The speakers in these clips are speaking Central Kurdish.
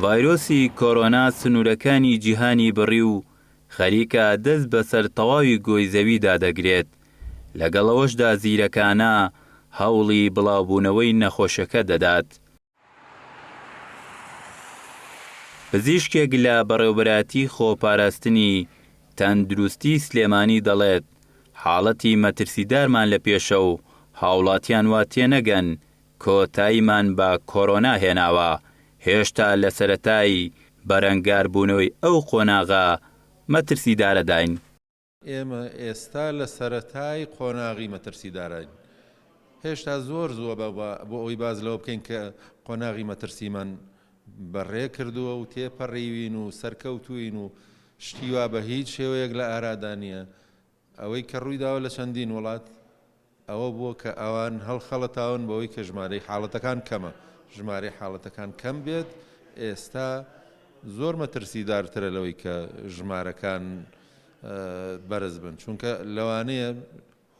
ڤایرۆسی کۆرۆنا سنوورەکانی جیهانی بڕی و خەریکە دەست بەسەر تەواوی گۆی زەویدا دەگرێت، لەگەڵ ئەوەشدا زیرەکانە هەوڵی بڵاوبوونەوەی نەخۆشەکە دەدات. پزیشکێک لە بەڕێوبەرایەتی خۆپاراستنی تەندروستی سلێمانی دەڵێت، حاڵەتی مەترسیدارمان لە پێشە و هاوڵاتیان وا تێنەگەن کۆتاییمان بە کۆرۆنا هێناوە، هێشتا لە سەرەتای بەرەنگاربوونەوەی ئەو قۆناغە مەترسیدارەداین. ئێمە ئێستا لە سەرەتای قۆناغی مەترسیداراین. هێشتا زۆر زووە بۆ ئەوەی باس لەوە بکەین کە قۆناغی مەترسیمان بەڕێ کردووە و تێپەڕیوین و سەرکەوتووین و شتی وا بە هیچ شێوەیەک لە ئارادا نییە. ئەوەی کە ڕوویداوە لە چەندین وڵات ئەوە بووە کە ئەوان هەڵخەڵەتاون بەوەی کە ژمارەی حاڵەتەکان کەمە، ژمارەی حاڵەتەکان کەم بێت ئێستا زۆر مەترسیدارترە لەوەی کە ژمارەکان بەرز بن، چونکە لەوانەیە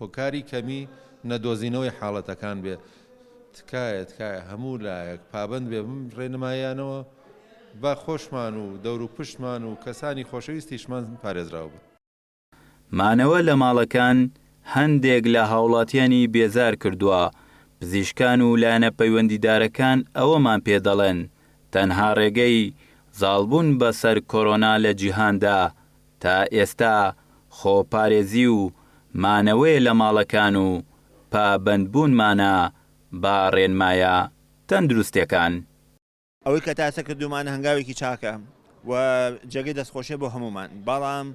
هۆکاری کەمی نەدۆزینەوەی حاڵەتەکان بێ. تکایە تکایە هەموو لایەک پابەند بێ بەم ڕێنماییانەوە با خۆشمان و دەوروپشتمان و کەسانی خۆشەویستیشمان پارێزراو بن. مانەوە لە ماڵەکان هەندێک لە هاوڵاتیانی بێزار کردووە، پزیشکان و لایەنە پەیوەندیدارەکان ئەوەمان پێ دەڵێن تەنها ڕێگەی زاڵبوون بەسەر کۆرۆنا لە جیهاندا تا ئێستا خۆپارێزی و مانەوەیە لە ماڵەکان و پابەندبوونمانە بە ڕێنمایە تەندروستیەکان. ئەوەی کە تا ئێستا کردوومانە هەنگاوێکی چاکە و جێگەی دەستخۆشیە بۆ هەموومان، بەڵام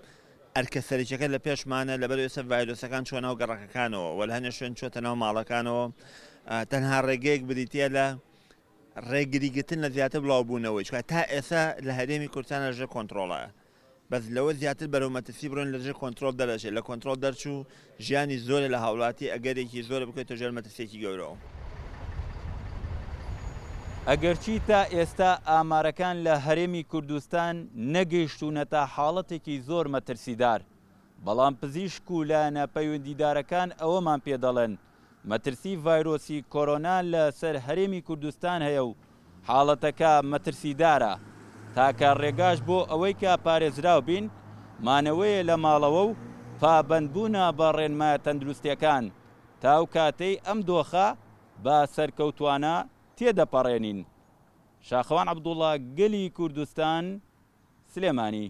ئەرکە سەرەکیەکە لە پێشمانە، لەبەر ئێستا ڤایرۆسەکان چووە ناو گەڕەکەکانەوە و لە هەنێ شوێن چووەتە ناو ماڵەکانەوە، تەنها ڕێگەیەک بریتییە لە ڕێگریگرتن لە زیاتر بڵاوبوونەوەی، چونکە تا ئێستا لە هەرێمی کوردستان لەژێر کۆنترۆڵە. بەس لەوە زیاتر بەرەو مەترسی بڕۆین لەژێر کۆنترۆڵ دەرەچێت، لە کۆنترۆڵ دەرچوو ژیانی زۆرێ لە هاوڵاتی ئەگەرێکی زۆرە بکەوێتە ژێر مەترسیەکی گەورەوە. ئەگەرچی تا ئێستا ئامارەکان لە هەرێمی کوردستان نەگەیشتوونەتە حاڵەتێکی زۆر مەترسیدار، بەڵام پزیشک و لایەنە پەیوەندیدارەکان ئەوەمان پێدەڵێن مەترسی ڤایرۆسی کۆرۆنا لە سەر هەرێمی کوردستان هەیە و حاڵەتەکە مەترسیدارە، تاکە ڕێگاش بۆ ئەوەی کە پارێزراو بین مانەوەیە لە ماڵەوە و پابەندبوونە بە ڕێنمایە تەندروستیەکان تا ئەو کاتەی ئەم دۆخە بە سەرکەوتوانە تێدەپەڕێنین. شاخەوان عەبدوڵا، گەلی کوردستان، سلێمانی.